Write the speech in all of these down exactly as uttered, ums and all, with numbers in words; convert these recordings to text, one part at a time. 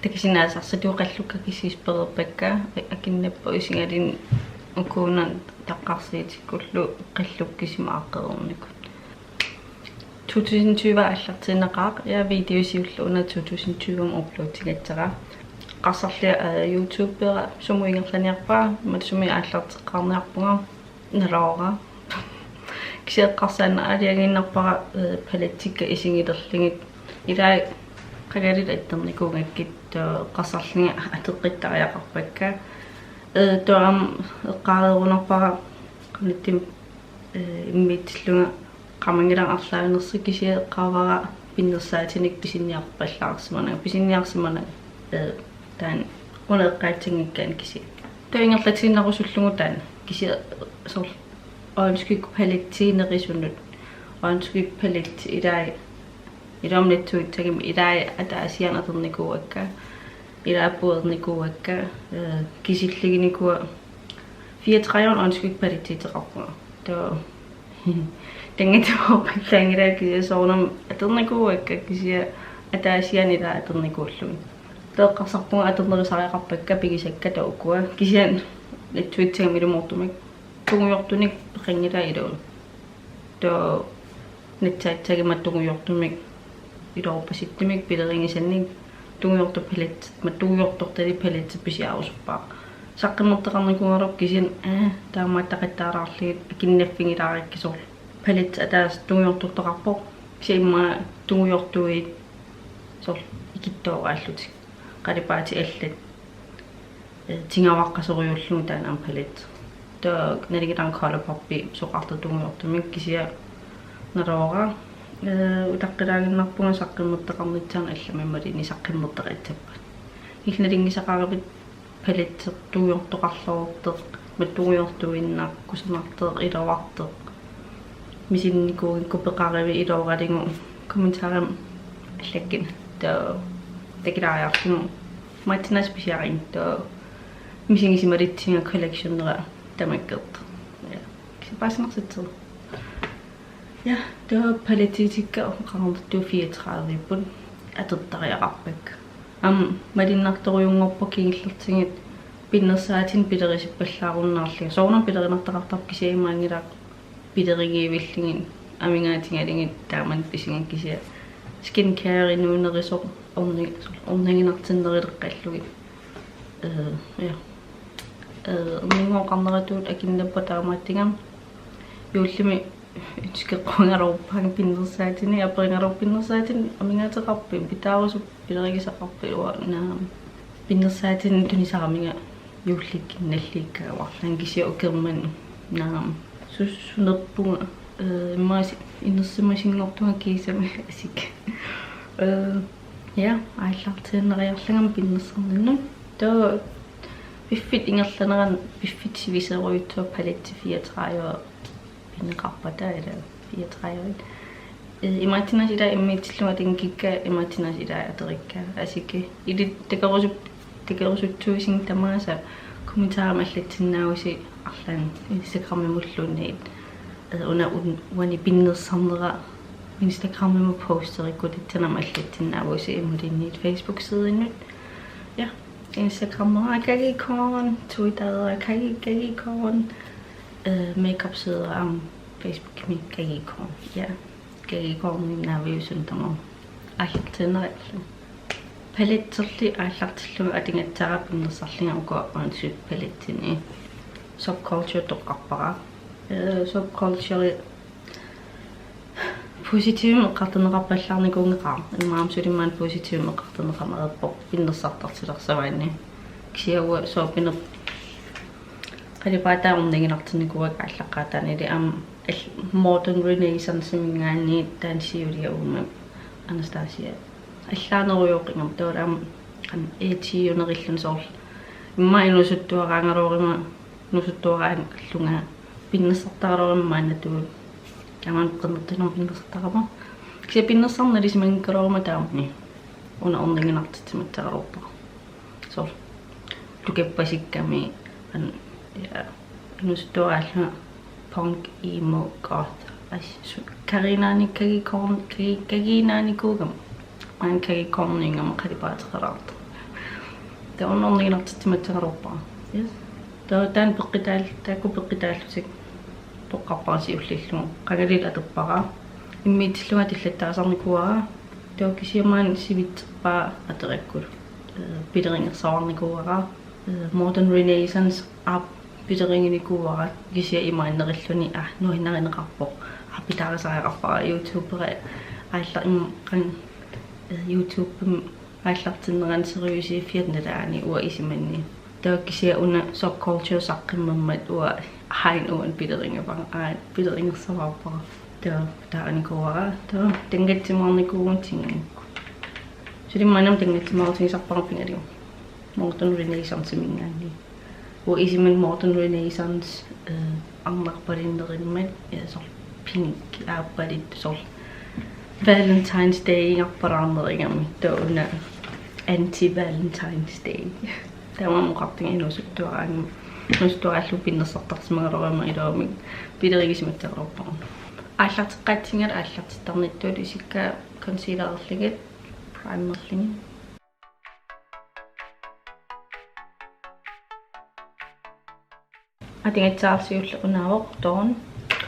Takisinaasarsiutit qallukka kisispereerpakka, akinnappoq isigalugu ukuuna taqqarsiitikkullu qallukka kisima aaqqereernikut. To tusind tyve aallartiinnaqaaq, ja, video siulleq una to tusind tyve uploadigassara. Eqqarsarlunga, øh, YouTubera sumut ingerlaniarpara, imatut sumut aallarteqqaarniarpunga, naluara. Kisianni eqqarsaannaaliaginnarpara, øh, palettikka isigilerlugit. Ilai qangali attornikuugakkit, øh, eqqarsarlunga atoqqittariaqarpakka. Øh, taava eqqaareerunarpara qanittumi, øh, immiussillunga qamanngilaq arlaanersoq, kisianni eqqaavara pinnersaatinik pisiniarpallaarsimananga, pisiniarsimananga, øh, taanna una eqqaassanngikkaanni kisianni. Taava ingerlatiinnarusullugu taanna. Kisianni soorlu øjenskygge palettiinerisunut. Øjenskygge palette ilai, iluamik natsuutissagami ilai ataasiaannaq atornikuuakka. Ilai puuernikuuakka, øh, kisilliginikuuakka. Fireogtredive øjenskygge palettiuteqarpunga. Taava tanngateqarpallaanngilanga kisianni soorunami atornikuuakka, kisianni ataasiaannaq ilai atornikuullugit. Taava eqqarsarpunga atornerusariaqarpakka pigisakka taava ukua. Kisianni natsuutissagami ilumoortumik. Tungujortunik peqanngilanga iluamik. Taava natsaatissagama tungujortumik, iluarpasittumik pilerigisannik, tungujortoq palet-, ma tungujortortalik palettit pisiarusuppara. Saqqummertoqarnikuugaluarpara kisianni, øh, taamaattaqattaalaarlugit akinnaffigilaarakkit soorlu. Palettit ataaseq tungujortortoqarpoq, kisianni immaqa tungujortuit soorlu ikittooraallutik. Qalipaatit allat, øh, tigavaqqasorujuullugit taanna aamma palet. Taava nalingilaarlugu ColourPop-i soqartoq tungujortumik, kisianni naluara, øh, utaqqilaaginnarpunga saqqummertoqarnissaanut, allamik imaluunniit saqqummertoqassappat. Illit nalunngisaqaravit paletteq tungujortoqarluartoq, imatut tungujortuinnaq, kusanartoq, iluartoq. Misinnikuugakkit peqarivit iluaralugu, kommentarimi allakkit. Taava takuleriarlugu. Imaattunik pisiarigit, taava misigisimalissaanga collectionera tamakkertoq. Ja. Kisianni paasinarsitsigu. Ja, taava palettitikka oqarnertut fireogtredive-put atortariaqarpakka. Aamma malunnartorujunngorpoq kingullertigut pinnersaatinik pilerusuppallaarunnaarlunga. Soorunami pilerinartaqartarpoq kisianni imaanngilaq pilerigiivillugit, amigaatigalugit taamani pisigakkit, kisianni skincare inuunerusoq orni-, orniginartinneruleqqallugit. Øh, ja. Øh, orninngoqqarneratut akinnappoq taamaattumik. Juullimi ønskeqqugaluarpaanga pinnersaatinik, aperigaluarpara pinnersaatinik amigaateqarpit, pitaarusuppit, pilerigisaqarpit, uanga naamik pinnersaatinik tunisaraminga juullikkunni nalliukkagut arlaanni, kisianni ukiormanna naamik sus-, sunerpunga, øh, imaassi inersimasinngortunga kiisami asik. Øh, ja, aallartiinnariarlugami pinnersarninnut. Taava piffissap ingerlanerani, piffissap sivisoorujussuaq paletti fireogtredive pineqarpata, ilaa, fireogtredive. Øh, imaattunik ilai immiussillunga taanna kikka, imaattunik ilai atorikka, asik. Ilit takorusup-, takorusuttuusigut tamaasa kommentarimi allassinnaavusi arlaanni Instagramimulluunniit. Øh, una un-, uani pinnersarnera Instagramimi posterikkut, tassani aamma allassinnaavusi, imaluunniit Facebook-sidinut. Ja, Instagramera Kagikon, Twittera Kagi-, Kagikon, øh, makeup-sidera aamma Facebookimi Kagikon. Ja, Kagikon naaviusunut tamaat. Aallartiinnariarlunga. Paletterli aallartillunga atugassara pinnersarlunga ukua øjenskygge palettinik. Subculture toqqarpara. Øh, subculture positivimik eqqartorneqarpallaarnikuunngeqaaq. Immaqa aamma suli maani positivimik eqqartorneqarneq ajorpoq pinnersartarsilersagaanni. Kisianni uanga soorpinerpoq qalipaataa orniginartinnikuuakka aallaqqaataani, ilaa, aamma al-, modern renaissance-iminngaanniit taanna siulia uuma Anastasia. Allaanerujooqigami, taava aamma, aamma etiunerilluni soorlu. Immaqa inuusuttuaraagaluaruma, inuusuttuaraallunga pinnersartaraluaruma maannatuut. Taamaammat qernertunermik pinnersartarama. Kisianni pinnersarneq ilisimanngikkaluaruma taamani una orniginartitsimassagaluarpara. Soorlu tukappasikkami, an-, ja, inuusuttuaraallunga punk, emo, goth. Ai, su-, Karinaani Kagikon, Kagi-, Karinaanikuugama. Maani Kagikonniugama qalipaateqalaartoq. Taava una orniginartitsimassagaluarpara. Yes. Taava taanna peqqitaal-, taakku peqqitaallutik toqqarpara siulliullugu. Qangali atorpara. Immiussillunga tillattaasarnikuuara. Taava kisianni maani sivitserpaa atorakkulu. Eh, pilerinngersaarnikuuara. Eh, Modern Renaissance aap pilerinnginikuuara. Kisianni imaannerilluni, aa, nuannarineqarpoq. Aa, pitaarisariaqarpara YouTubera aallar-, im-, qan-, eh, YouTubemi aallartinnerani seriøsiiffiata nalaani uanga isumanni. Taava kisianni una subculture saqqimmammat uanga aajuna uani pilerinngivara, aajuna pilerinngersaarpara. Taava taarinikuuara, taava tanngassimaarnikuuvugut tingaan. Suli maannamut tanngassimaarutigisarpara pingaartumik. Modern Renaissance-iminngaanniit. Uanga isumanni Modern Renaissance, eh, arnarpalinnerimmat, eh, soorlu pink aappaluttoq soorlu Valentine's Day-ngarpalaarnerugami, taava una anti-Valentine's Day. Taamaammat oqartunga inuusuttuaraanni, inuusuttuaraallugu pinnersartarsimagaluaruma iluamik pilerigisimassagaluarpara. Aallarteqqaassinga aallartittarnittut isikka concealerlugit, primerlugit. Atugassara siulleq unaavoq Dawn,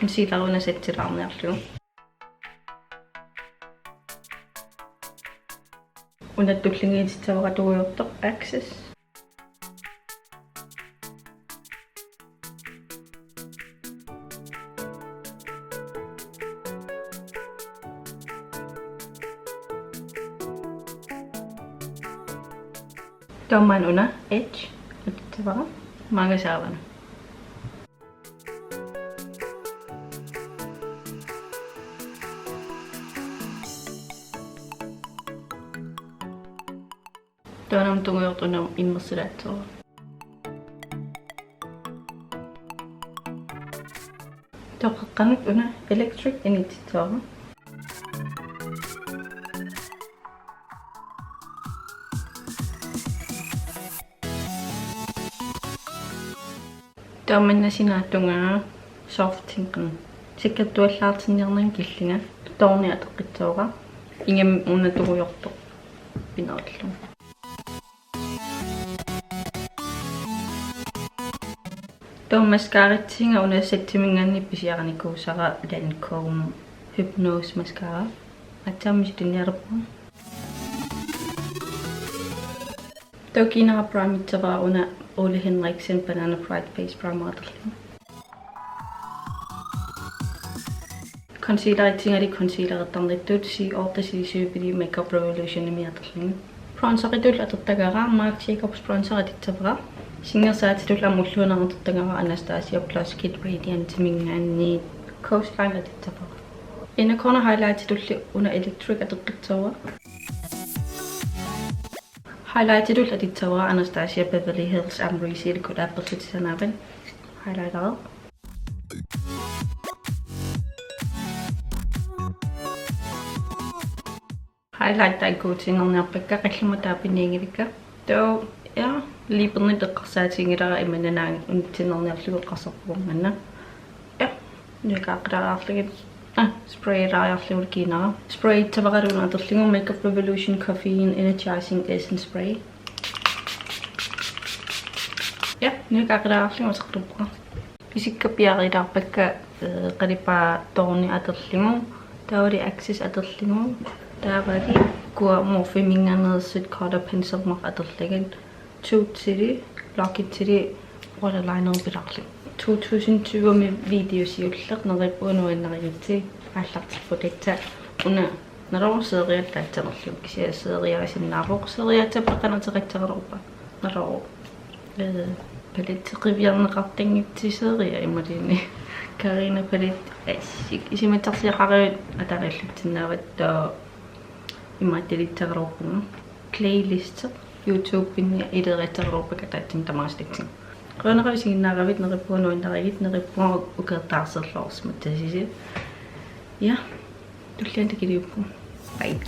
concealer una setilaarniarlugu. Una tullinnguutissavara tungujortoq Access. Taava maani una Edge, atussavara, maanga saavana. Taava una tungujortoq una immersulaassavara. Taava qeqqanut una Electric inuussutissavara. Taava maani sinaata tungaa Soft Tinkin. Sikkertuallaartinniarnanga killunga. Dawni atoqqissavara. Ingammik una tungujortoq pinerillugu. Taava mascaratsinnga una setiminngaanniit pisiarinikuusara Lancôme Hypnôse mascara. Aatsaammi sitinnialerpunga. Taava kiinara primissavara una Ole Henriksen Banana Bright Face Primer atorlugu. Concealeritsinngali concealertarnittut C otte C syv-iliu Makeup Revolutionimi atorlugu. Bronzeritullu atortagara Marc Jacobs bronzer atussavara. Singersaatitullu aamma ulluinnarni atortagara Anastasia Blush Kit Radiantiminngaanniit Coastline atussavara. Inner corner highlightitullu una Electric atoqqissavara. Highlightitullu atussavara Anastasia Beverly Hills Amrezy-lu collaberlutik sanaavat highlighteri. Highlightit akuutinnerniarpakka, qallumaat taapinnianngivikka. Taava, ja, liipernitta eqqarsaatiginngilara imannak una unitsinnerniarlugu eqqarsarpunga manna. Ja, nujakkaaqqilaariarlugit. Ah, spraylaariarlugulu kiinara. Sprayissavara una atorlugu Makeup Revolution Coffee Energizing Essence Spray. Ja, nujakkaaqqilaariarlugit atorluarpunga. Isikka piareerpakka, eh, qalipaat Dawni atorlugu, taavali Access atorlugu, taavali ukua Morpheminngaanneersut color pencil mark atorlugit, Toothsili, Lockitili, waterlineri pilaarlugit. To tusind tyve-mi video siulleq neriuppunga nuannarigitsi aallartipputit, tassa una naluara seriat taassanerlugu, kisianni seriaasinnaavoq, seriaatsit peqanarteqassagaluarpara. Naluara, eh, paletteqqiviarneqartanngitsoq seria imaluunniit Karina palette, assik isumassarsiaqarivit ataaniillutsinnaavat, taava imaattuliassagaluarpunga. Playlist YouTube-inni ilereersagaluarpakka ataatsimik tamaasa tassani. Qujanaq isiginnaaravit, neriuppunga nuannarigit, neriuppunga ukiortaarserluarsimassasusi. Ja, tulliani takiliuppunga. Bye.